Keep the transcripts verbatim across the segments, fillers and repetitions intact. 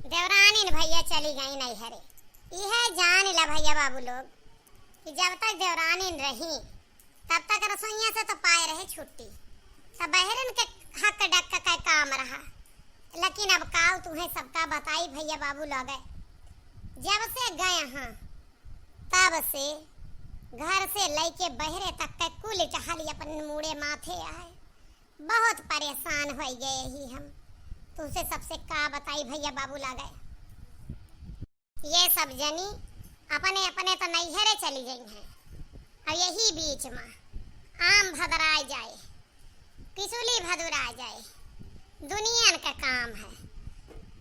देवरानिन भइया चली गई नैहरे। इहे जान ला भइया बाबू लोग कि जब तक देवरानिन रही तब तक रसोइया से तो पाए रहे छुट्टी, तब बहरन के हक डक का काम रहा। लेकिन अब काउ तुहें सबका बताई भइया बाबू लोग, जब से गए हैं तब से घर से लइके बहरे तक के कुल टहली अपन मूड़े माथे आए। बहुत परेशान होइ गए ही हम। तुमसे सबसे का बताई भइया बाबू लोग, ये सब जनी अपने अपने तो नैहरे चली गई हैं। और यही बीच में आम भदराए जाए, पिसुली भदुराए जाए, दुनियन का काम है।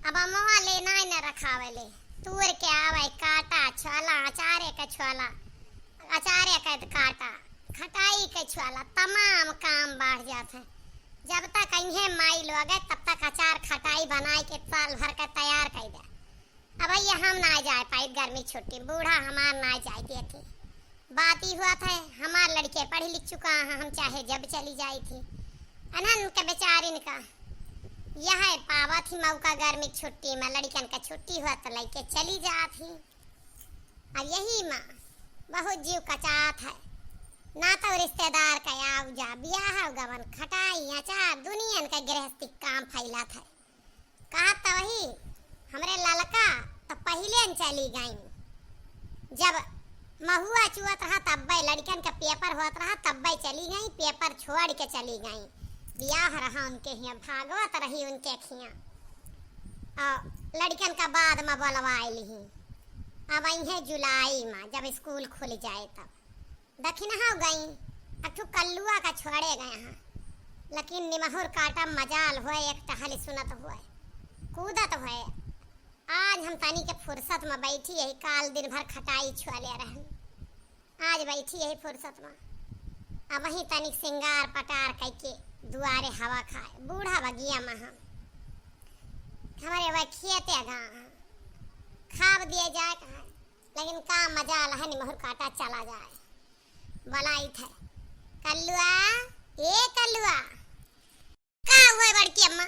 अब अमवा लेना ही न रखावे ले, तूर के आवे, काटा, छोला, अचारे का छोला, अचारे का काटा, खटाई के छोला, तमाम काम बढ़ जात है। जब तक अइहें माई लोग, तब तक अचार खटाई बनाए के साल भर का तैयार कर दे। अब भइया हम ना जाए पाई गर्मी छुट्टी, बूढ़ा हमार ना जाए देते। बात ई हुआ था, हमार लड़के पढ़ लिख चुका है, हम चाहे जब चली जाई थी। अनहन के बेचारिन का यह पावत ही मौका, गर्मी छुट्टी में लड़कन का छुट्टी हुआ तो लइके चली जात ही। अब यही माँ बहुत जीव कचात है, ना तो रिश्तेदार का आव जा, बियाह गवन, खटाई, अचार, दुनियन का गृहस्थी काम फैलत है। कहत त वही, हमरे ललका त पहिले न चली गई। जब महुआ चुअत रहा तब्बे, लड़कन का पेपर होत रहा तब्बे चली गई, पेपर छोड़ के चली गई। बियाह रहा उनके हियाँ, भागवत रही उनके हियाँ। और लड़कन का बाद में बोलवाए लिही। अब अइहें जुलाई में जब स्कूल खुल जाए तब। दखिनहा गई, अठू कल्लुआ का छोड़े गए हैं, लेकिन निमहुर काटा मजाल होए, एक टहली सुनत होए, कूदत होए। आज हम तनी के फुर्सत में बैठी यही, काल दिन भर खटाई छुअले रहन, आज बैठी यही फुर्सत में। अब वही तनिक सिंगार पटार कइके दुआरे हवा खाए, बूढ़ा बगिया में हम, हमरे वह खेते गा खाब दिए जाए कहाँ, लेकिन का मजाल है, निमहुर काटा चला जाए। बोलाई थे, "कल्लुआ, ए कल्लुआ।" का हुए बड़की अम्मा?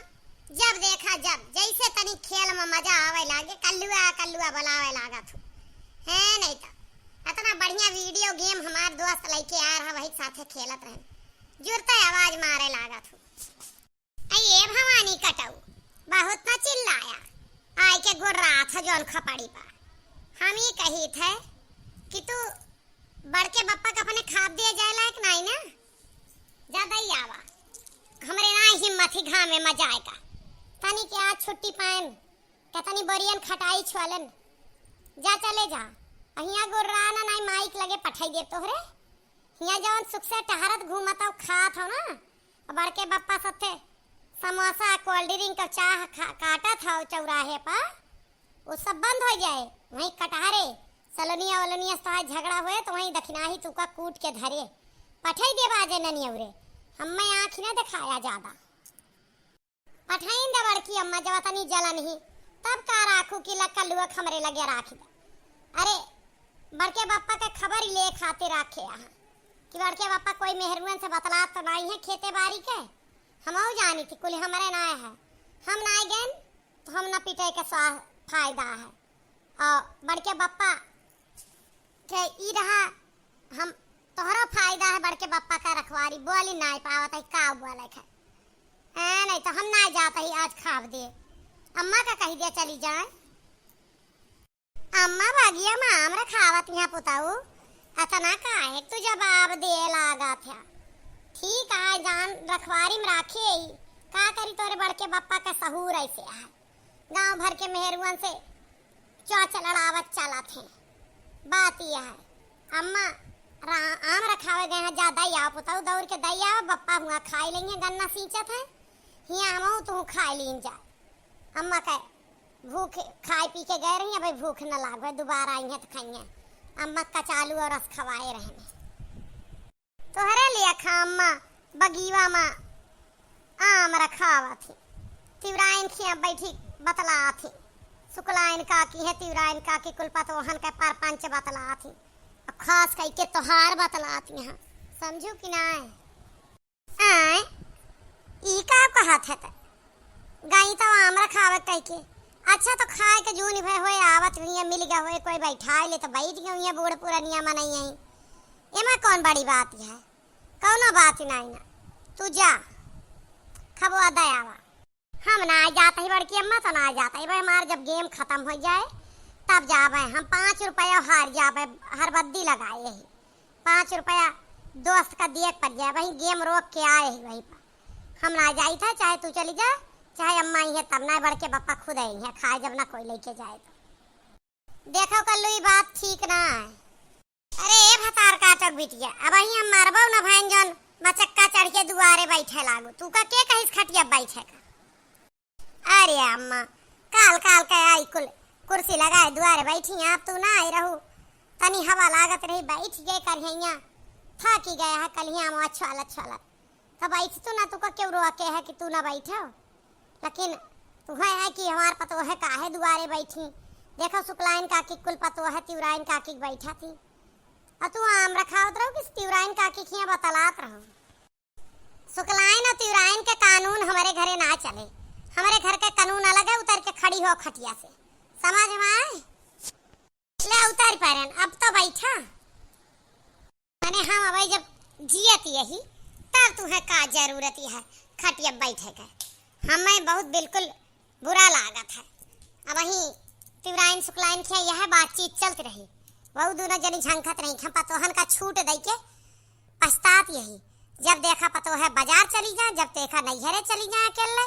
जब देखा जब, जैसे तनी खेल में मजा आवे लागे, "कल्लुआ, कल्लुआ" बोलावे लागत हूँ। है नहीं तो, इतना बढ़िया video game हमार दोस्त लइके आ रहा, वही साथे खेलत रहन, जुरते आवाज मारे लागत हूँ। अये भवानी कटऊ, बहुत न चिल्लाया, आइके गुर्रात ह जौन खपड़ी पा। हम ई कहित है कि तू बड़के बप्पा का अपने खाब दिए जाए लायक नाई ना। जा दई आवा, हमरे ना हिम्मत ही घामे में जाए का। तनी के आज छुट्टी पाएन, कतनी बोरियन खटाई छुअलन। जा चले जा, अहिया गुर्रा ना नाई माइक लगे पठाई दे तोहरे। हिया जौन सुख से टहरत घूमत हो खात हो ना, बड़के बप्पा सथे समोसा, cold drink और चाह खा-, काटत हौ चौराहे पर, वो सब बंद होइ जाए। वहीं कटहरे, सलोनिया वलोनिया से तोहार झगड़ा होए तो वहीं दखिनाही तुका कूट के धरे। पठई देबा जे ननियौरे, हम्मे आँखी न देखाया ज्यादा। पठाइन दे बड़की अम्मा, जब तनी जलन ही, तब का राखू कि ल-, कल्लुआ हमरे लगे राखी दे। अरे, बड़के बप्पा के खबर ले खातिर राखे यहाँ कि बड़के बप्पा कोई मेहरुअन से बतलात तो नाई है खेते बारी के। हमहू जानी थी, कुल हमरे नाय है। हम नाय गएन तो हम ना पिटे के स्वा-, फायदा है। और बड़के बप्पा के ई रहा, हम तोहरो फायदा है, बड़के बप्पा का रखवारी बोली नाय पावत है, का बोले है। ए, नहीं तो हम नाय जात ही आज खाब दे। अम्मा का कही दे चली जाए। अम्मा बगिया में आम रखावत यहाँ पुताऊ, अतना काहे तू जवाब दे लागत है? ठीक है, जान रखवारी में राखे ही, का करी तोरे बड़के बप्पा का सहूर ऐसे है। गांव भर के मेहरुअन से चोंच लड़ावत चलत हैं। बात यह है, अम्मा रा-, आम रखावे गए हैं, जा दई आओ पुताऊ, दौड़ के दई आओ, बप्पा हुआ खाई लेंगे, गन्ना सींचत हैं, हियाँ हमहू तू खाई लीन जा। अम्मा कहे, "भूख, खाए पी के गए रही, अबे भूख न लागवे, दोबारा आई हैं तो खाइए।" अम्मा कचालू और रस खवाए रहने। तोहरे लिए खा अम्मा, बगीवा मा आम रखावत ही, तिवराइन खिया बैठी बतलात ही। शुक्लाइन काकी है, तिवराइन काकी कुल पतोहन के परपंच बतलात ही। अब खास कई के तोहार बतलात ही, हाँ, समझू कि नाय? आय, ई का कहत है त? गई तो आम रखावे कह के, अच्छा, तो खाए के जून भय होए, आवत हुइया, मिल गया होए, कोई बैठाए ले तो बैठ गए हुइया, बूढ़ पुरनिया मनई आई। एमा कौन बड़ी बात है, कौनो बात ही नहीं ना। तू जा, खबवा दे आवा। हम ना जात ही बड़की अम्मा, तो ना जात ही भाई, हमार जब गेम खत्म हो जाए तब जाबे हम। पाँच रुपया हार जाबे, हर बद्दी लगाए ही। पाँच रुपया दोस्त का दिए के पड़ जाए, वही गेम रोक के आए ही वहीं पर। हम ना जाई था, चाहे तू चली जा, चाहे अम्मा आई है तब ना, बड़के पप्पा खुद आई है खाए, जब ना कोई लेके जाए तो। देखो कल्लू, ई बात ठीक ना है। अरे ए भतार काटक बिटिया, अब ही हम मरबो न भैन जौन बचक्का चढ़ के दुआरे बैठे लागू। तू का के कहिस खटिया बैठे का? अरे अम्मा, काल काल के आई कुल कुर्सी लगाए दुआरे बैठी, आप तू ना आई रहू। तनी हवा लागत रही, बैठ गए करिहैया। थकी गए है कलिया में छोलत छोलत। तो बैठ तू ना, तू का क्यों रोके है कि तू ना बैठो? लेकिन तुहे है कि हमार पतोह है काहे दुआरे बैठी। देखो सुकलाइन काकी कुल पतोह है तिवराइन काकी के बैठा थी। और तू आम रखावत रहो कि तिवराइन काकी खिया बतलात रहो। सुकलाइन और तिवराइन के कानून हमारे घरे ना चले। हमारे घर के कानून अलग है, उतर के खड़ी हो खटिया से। समझ में आए? ले उतर परन, अब तो बैठा। मने हम अबे जब जियत यही, तब तुहे का जरूरत है खटिया बैठे के? हमें बहुत बिल्कुल बुरा लागत है। अब वहीं तिवराइन सुकलाइन के यह बातचीत चलत रही, वहू दोनों जनी झंखत रही, हम पतोहन का छूट दई के पछतात यही। जब देखा पतोह है बाजार चली जाए, जब देखा नैहरे चली जाए अकेले,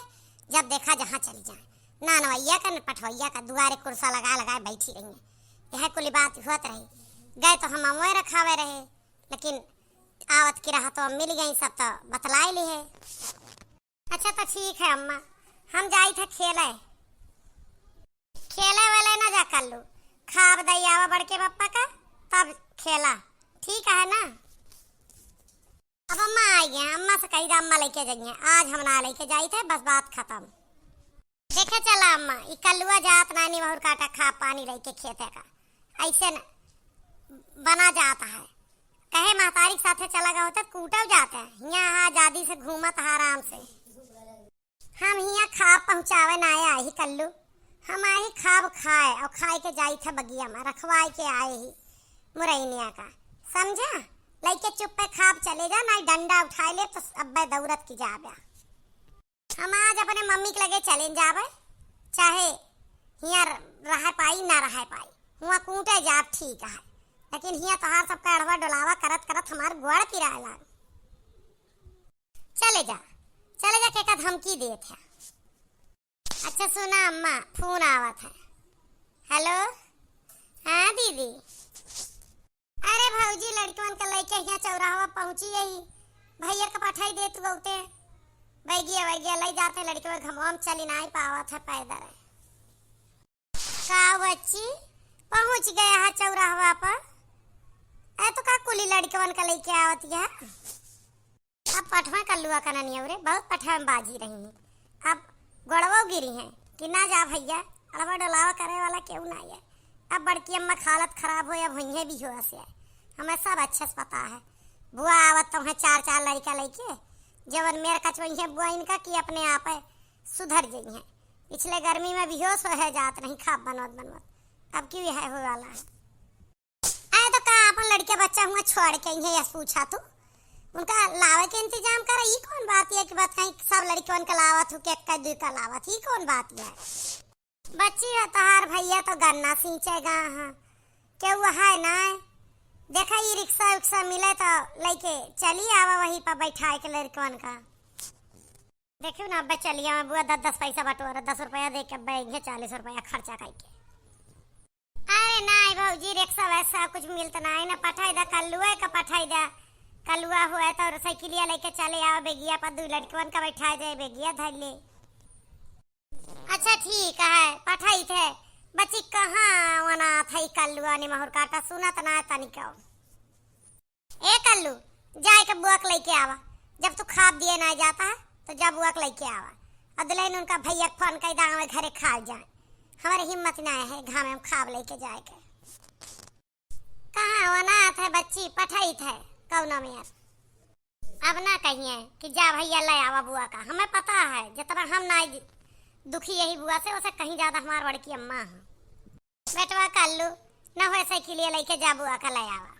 जब देखा जहाँ चली जाए, ना नवैया का न पठवैया का दुआरे कुर्सा लगा लगाए बैठी रही है। यह कुल बात होत रही। गए तो हम अमवे रखावे रहे, लेकिन आवत की रहा तो मिल गई, सब तो बतलाई ली है। अच्छा तो ठीक है अम्मा, हम जाई थे खेले। खेले वेले ना जा कल्लू, खाब दई आवा बड़के पप्पा का, तब खेला, ठीक है ना? अब अम्मा आई गए, अम्मा से कही दा, अम्मा लेके जाइए, आज हम ना लेके जाई थे, बस बात खत्म। देखे चला अम्मा, ई कल्लुआ जात नानी महुर काटा खा पानी लेके खेते का, ऐसे न बना जाता है। कहे महतारी के साथे चला गया होता, कूटल जाते हैं। हियाँ आजादी से घूमत है आराम से। हम हियाँ खा पहुँचावे ना आए ही कल्लू, हम आए ही खाब खाए और खाए के जाई थे बगिया में, रखवाए के आए ही मुरैनिया का, समझा? लइके चुप्पे खाब चले जा, ना डंडा उठाए ले तो अब्बे दौड़त की जाबे। हम आज अपने मम्मी के लगे चले जाबे, चाहे हियाँ रह पाई ना रह पाई, हुआँ कूटे जाब ठीक है, लेकिन हियाँ तोहार सबका अड़वा डोलावा करत करत हमार गोड़ पिराए लाग। चले जा, चले जा, केका धमकी देत है। अच्छा सुना अम्मा, फोन आवत है। हेलो, हाँ दीदी। अरे भौजी, लड़कवन के लइके हियाँ चौराहवा पहुँची यही, भैया के पठाई दे तू बहुते। बैगिया वैगिया लई जाते लड़कवन, घमवा में चली नाई पावत है पैदल। का बच्ची, पहुँच गया है चौराहवा पर? ए तो का कुली लड़कवन के लइके आवत है? अब पठवा कल्लुआ का ननिया रे, बहुत पठवा में बाजी रही हैं। अब गोड़वो गिरी हैं कि ना जा भैया, अड़वा डोलावा करे वाला केहू ना है। अब बड़की अम्मा के हालत खराब हो, अब हुइहे भी हो से। हमें सब अच्छे से पता है। बुआ आवत तो है चार चार लड़का लइके, जवन मेर कचवई है बुआ इनका कि अपने आप है सुधर जई हैं। पिछले गर्मी में बेहोश हो है जात रही खाब बनवत बनवत, अब क्यों यह हो वाला है? आए तो का अपन लड़के बच्चा हुआ छोड़ के इन्हें यस पूछा तू? उनका लावे के इंतजाम कर। ई कौन बात है कि बात कहीं सब लड़कवन का लावत हो, के एक का दुई का लावत, ई कौन बात है? बच्ची है तोहार भैया तो गन्ना सींचेगा, हाँ, केहू है ना? देखा ई रिक्शा उक्शा मिले तो लइके चली आवा, वहीं पर बैठाए के लड़कवन का। देखियो ना, अब्बे चलिया में बुआ दस दस पैसा बटोर, दस रुपया दे के अब्बे इहे चालीस रुपया खर्चा कइके। अरे नाई भौजी, रिक्शा वैसा कुछ मिलत नाई ना, पठाई दा कल्लुआ का, पठाई दा कल्लुआ हुआ तो साइकिलिया लेके चले आवा, बेगिया पर दू लड़कवन का बैठा जाए, बेगिया धर ले। अच्छा ठीक है, पठाई थे। बच्ची कहाँ वना था ई कल्लुआ ने महुर काटा, सुनत ना तनिको। ए कल्लू, जाए के बुआ के लइके आवा। जब तू खाब दिए ना जाता है, तो जा बुआ के लइके आवा। और दुल्हन उनका भैया के फोन कइ दा, हमारे घरे खाल जाए। हमारे हिम्मत ना है घामे में खाब लइके जाए के। कहाँ वो ना आत है बच्ची, पठाई थे कौनो में यार। अब ना कहिए कि जा भैया ले आवा बुआ का, हमें पता है जितना हम ना दि-, दुखी यही बुआ से, ओसे कहीं ज्यादा हमार बड़की अम्मा है। बेटवा कल्लू, न होए साइकिलिया लइके जा बुआ का ले आवा।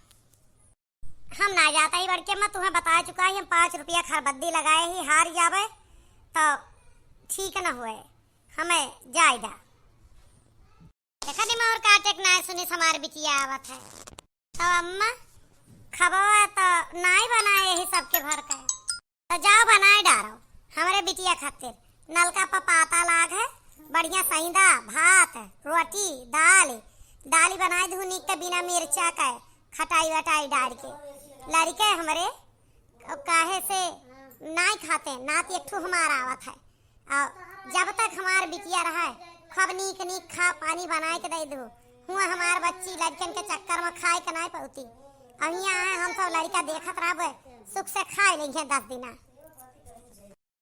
हम ना जाता ही बड़की अम्मा, तुम्हें बता चुका ही, हम पाँच रुपया खरबद्दी लगाए ही, हार जावे तो ठीक न होए, हमें जाए दा। देखा निमहुर काटे के नाय सुनिस हमार बिटिया आवत है। तो अम्मा, खबवा तो नाय बनाए ही सबके भर के। तो जाओ बनाए डारो हमरे बिटिया खातिर। नलका पर पाता लाग है, बढ़िया सैंदा, भात, रोटी, दाल, दाल बनाए दू नीक के बिना मिर्चा के, खटाई वटाई डाल के। लड़के हमरे काहे से नाय खाते, नात एक ठो हमार आवत है। और जब तक हमार बिटिया रहे, खूब नीक नीक खा पानी बनाए के दे दू। हुआ हमार बच्ची लड़कन के चक्कर में खाए के नाय पौती। अब यहाँ आए हम सब लड़का देखत रहबे, सुख से खाए लेंगे दस दिना।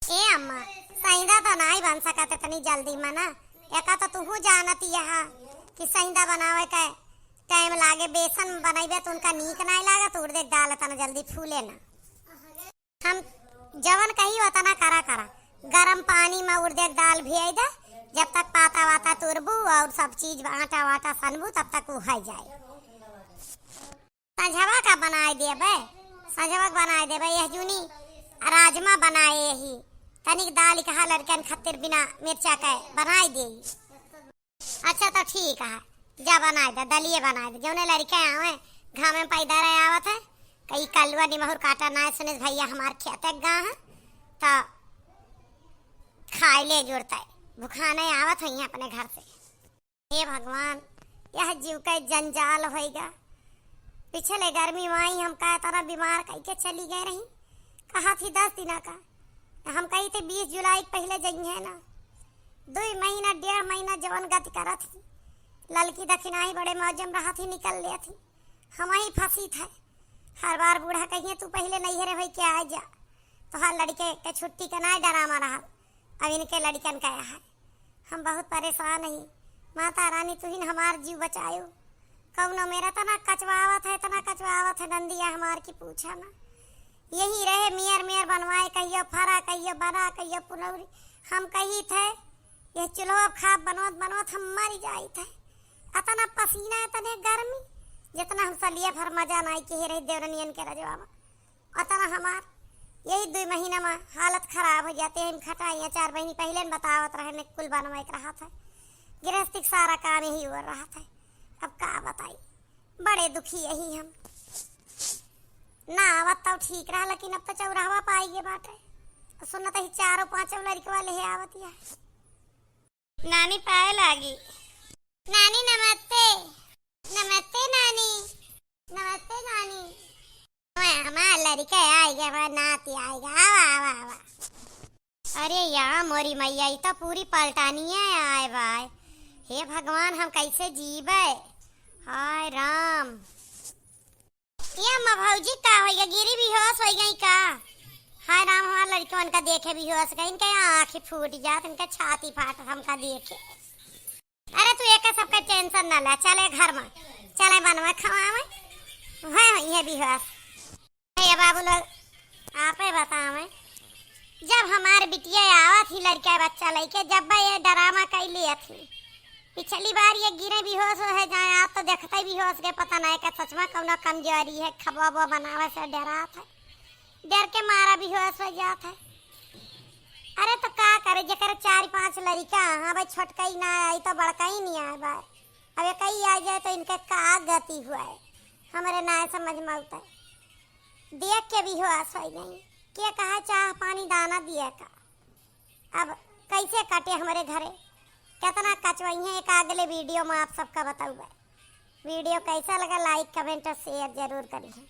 ए अम्मा, सैंदा तो नाय बन सकत इतनी जल्दी मना। एका तो तुहू जानत यहा कि सैंदा बनावे के टाइम लागे, बेसन बनैबे तो उनका नीक नाय लागत, उड़दे के दाल इतना जल्दी फूले ना। हम जवन कही उतना करा करा, गरम पानी में उड़दे के दाल भियाई दे, जब तक पाता वाता तुरबू और सब चीज आटा वाटा सनबू तब तक उ है जाए। संझवा का बनाए देबे, संझवा का बनाए देबे, यह जूनी राजमा बनाए ही, तनिक दाल कहा लड़कन खातिर बिना मिर्चा के बनाए दे। अच्छा तो ठीक है, जा बनाए दे, दलिए बनाए दे, जौने लड़के आवे घामे में पैदा रहे आवत है, कई कलुआ निमहुर काटा नाय सुनिस भैया हमार खेते गा है, तो खाए ले जुड़ता है, भुखाने आवत है अपने घर से। हे भगवान, यह जीव के जंजाल होइगा। पिछले गर्मी माई हमका इतना बीमार कइके चली गए रही, कहा थी दस दिना का, हम कही थे बीस जुलाई के पहले जइहे ना। दुई महीना, डेढ़ महीना जवन गति करत ही, ललकी दखिनाही बड़े मौजम रहा थी, निकल ले थी, हम ही फंसी थे। हर बार बूढ़ा कहिए, "तू पहले नैहरे होई के आ जा, तोहार लड़के के छुट्टी के नाय डरामा रहा, अब इनके लड़कन का है।" हम बहुत परेशान ही। माता रानी, तुहिन हमार जीव बचायो। कौनो मेरा तना कचवावत है, तना कचवावत है नंदिया हमार की पूछा ना। यही रहे मेयर मेयर बनवाए, कहियो फरा, कहियो बना, कहियो पुनौरी। हम कही थे, यह चूल्हो अब खाब बनवत बनवत हम मर जाई थे। अतना पसीना, इतने गर्मी, जितना हम सलिया भर मजा नाई के रही देवरनियन के रजवा में। अतना हमार यही दुई महीना में हालत खराब हो जाते हैं। हम खटाइयाँ चार महीने पहले न बतावत रहे, ने कुल बनवाए के रहा था। गृहस्थी के सारा काम यही ओर रहा था। अब का बताई, बड़े दुखी यही हम। ना आवत तो ठीक रहा, लेकिन अब तो चौराहवा पाई गए बाटे। सुनत ही चारों पांचों लड़कवा ले आवत या। नानी पाए लागी। नानी नमस्ते। नमस्ते नानी। नमस्ते नानी। ओए, हमार लड़का आइगा, हमार नाती आइगा। आवा, आवा, आवा। अरे या मोरी मैया, ई तो पूरी पलटानिया आए बाय। हे भगवान, हम कैसे जीबे? हाय राम। ये अम्मा भौजी का होइगा, गिरी बेहोश होइ गई का? हाय राम, हमार लड़कवन का देखे बेहोश गई, इनके आँखी फूट जात, इनके छाती फाट हमका देखे। अरे तू एक सबका टेंशन ना ले, चले घर में, चले बनवे खवावे, हुए हुई है बेहोश। हे बाबू लोग, आपे बतावे, जब हमार बिटिया आवत ही लड़का बच्चा लइके, जब ये ड्रामा कई लिया थी, पिछली बार ये गिरे बेहोश हो है जाए, आप तो देखते बेहोश के पता नहीं का सच में कौनो कमजोरी है, खबवा बनावे से डरात है, डर के मारा बेहोश हो जात है। अरे तो का करे, जेकर चार पांच लड़का, हाँ भाई, छोटका ही ना आई तो बड़का ही नहीं आए भाई, अब एक ही आ जाए तो इनके का गति हुआ है, हमरे ना समझ में आवता है। देख के बेहोश होइ गई, के कहा चाह पानी दाना दिए का। अब कैसे कटे हमरे घरे, कितना कचवइहें, एक अगले वीडियो में आप सबका बताऊबे। वीडियो कैसा लगा, लाइक, कमेंट और शेयर जरूर करिहें।